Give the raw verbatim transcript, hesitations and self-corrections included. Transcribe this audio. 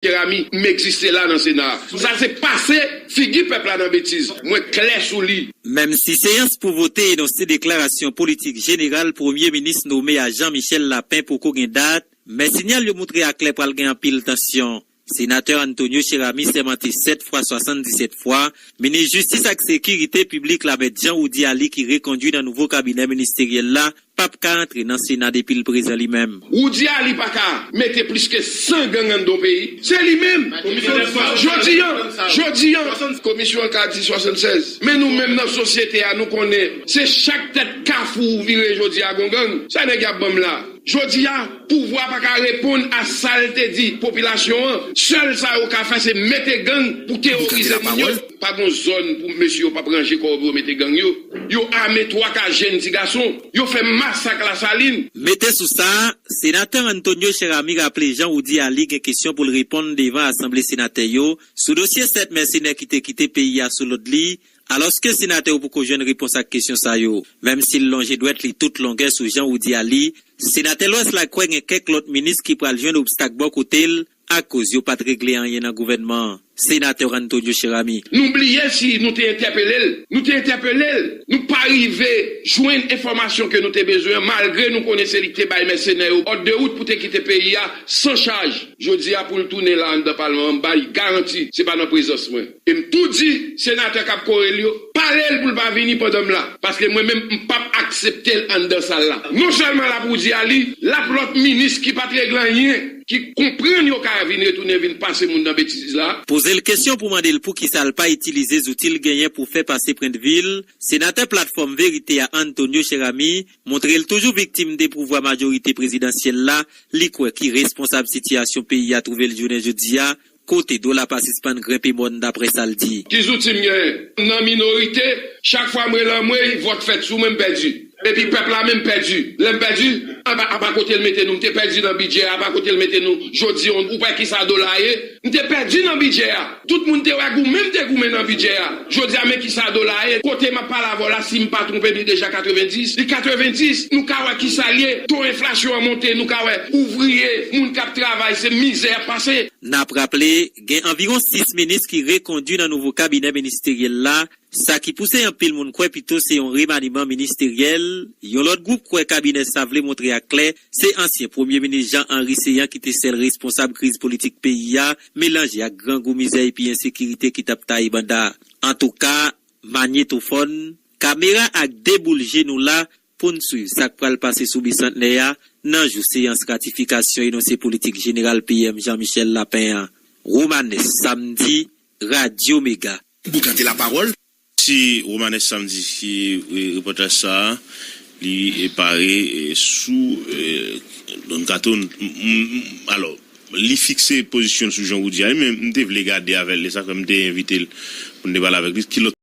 Jerami, m egziste la nan Sena a. Sa se pase figi pèp la nan betiz. Mwen klè sou li. Menm si seyans pou vote enonse deklarasyon politik jeneral Premye Minis nome a Jean Michel Lapin poko gen dat, men sinyal yo moutre aklè pral gen anpil tansyon. Senatè Antonio Cheramy sèmante sèt fwa, swasanndisèt fwa, minis jistis ak sekirite piblik la, Mèt Jean Roudy Aly, ki rekondui nan nouvo kabinè ministeryèl la, p ap ka antre nan Sena depi l prezan li menm. Roudy Aly pa ka mete plis ke san gang anndan yon peyi. Se li menm. Jodi an, jodi an, komisyon an ka di swasannsèz. Men nou menm nan sosyete a, nou konnen se chak tèt kafou ou vire jodi a gon gang. Sa nèg y ap ban m la? Jodi a, pouvwa pa ka reponn a sa l te di popilasyon an. Sèl sa yo ka fè, se mete gang pou teworize moun yo. Pa gon zòn pou mesye yo p ap ranje kò yo pou yo mete gang yo. Yo ame twa ka jenn ti gason. Yo fè masak Lasalin. Mete sou sa, senatè Antonio Cheramy raple Jean Roudy Aly gen kesyon pou l reponn devan asanble senatè yo sou dosye sèt mèsenè ki te kite peyi a sou lòd li, alòske senatè yo poko jwenn repons ak kesyon sa yo. Menm si l lonje dwèt li tout longè sou Jean Roudy Aly, senatè Lwès la kwè gen kèk lòt minis ki pral jwenn obstak bò kote l akoz yo pa t regle anyen nan gouvènman an. Senatè Antonio Cheramy. Nou bliye si nou te entèpele l. Nou te entèpele l. Nou pa rive jwenn enfòmasyon ke nou te bezwen an, malgre nou konnen se li ki te bay mèsenè yo òd de wout pou te kite peyi a san chaj. Jodi a, pou l tounen la anndan palman an, m bay garanti, se pa nan prezans mwen. E m tou di senatè k ap kore l yo, pale l pou l pa vini pandan m la. Paske mwen menm, m p ap aksepte l anndan sal la. Non sèlman l ap Roudy Aly, l ap lòt minis ki pa t regle anyen, ki konprann yo ka vin retounen vin pase moun nan betiz la. Poze l kesyon pou mande l poukisa l pa itilize zouti l genyen pou fè pase pwendvi l, senatè Platfòm Verite a Antonio Cheramy montre l toujou viktim de pouvwa majorite prezidansyèl la, li kwè ki responsab sitiyasyon peyi a twouve l jounen jodi a, kote dola pa sispann grenpe mòn, daprè sa l di. Ki zouti m genyen? M nan minorite, chak fwa m rele anmwey, vòt fèt sou mwen, m pèdi. Epi pèp la menm pèdi. Lè m pèdi, apa, apa kote l mete nou? M te pèdi nan bidjè a, apa kote l mete nou? Jodi a, ou wè kisa dola ye? M te pèdi nan bidjè a. Tout moun te wè goumen m te goumen nan bidjè a. Jodi a, men kisa dola ye. Kote m ap pale avè w la, si m pa twonpe m, li deja katrevenndis. Li katrevenndis, nou ka wè kisa l ye. To enflasyon an monte, nou ka wè ouvriye, moun k ap travay, se mizè y ap pase. N ap raple, gen anviwon sis minis ki rekondui nan nouvo kabinè ministeryèl la, sa ki pouse anpil moun kwè pito se yon remaniman ministeryèl. Yon lòt gwoup kwè kabinè sa vle montre aklè se ansyen Premye Minis Jean Henry Céant ki te sèl responsab kriz politik peyi a, melanje ak grangou, mizè epi ensekirite ki t ap taye banda. Antouka, manyetofòn, kamera ak de boul je nou la pou n swiv sa k pral pase sou Bisantnè a nan jou seyans ratifikasyon enonse politik jeneral P M Jean Michel Lapin an. Romanes Samdi, Radyo Mega. Boukante lapawòl. Si Romanes Samdi ki, e, repòtaj sa a, li, e, pare, e, sou, e, Don Kato, m, m, m, alò, li fikse pozisyon l sou Jean Roudy a, men m te vle gade avè l, e sa fè m te envite l pou n te pale avèk li. Ki lòt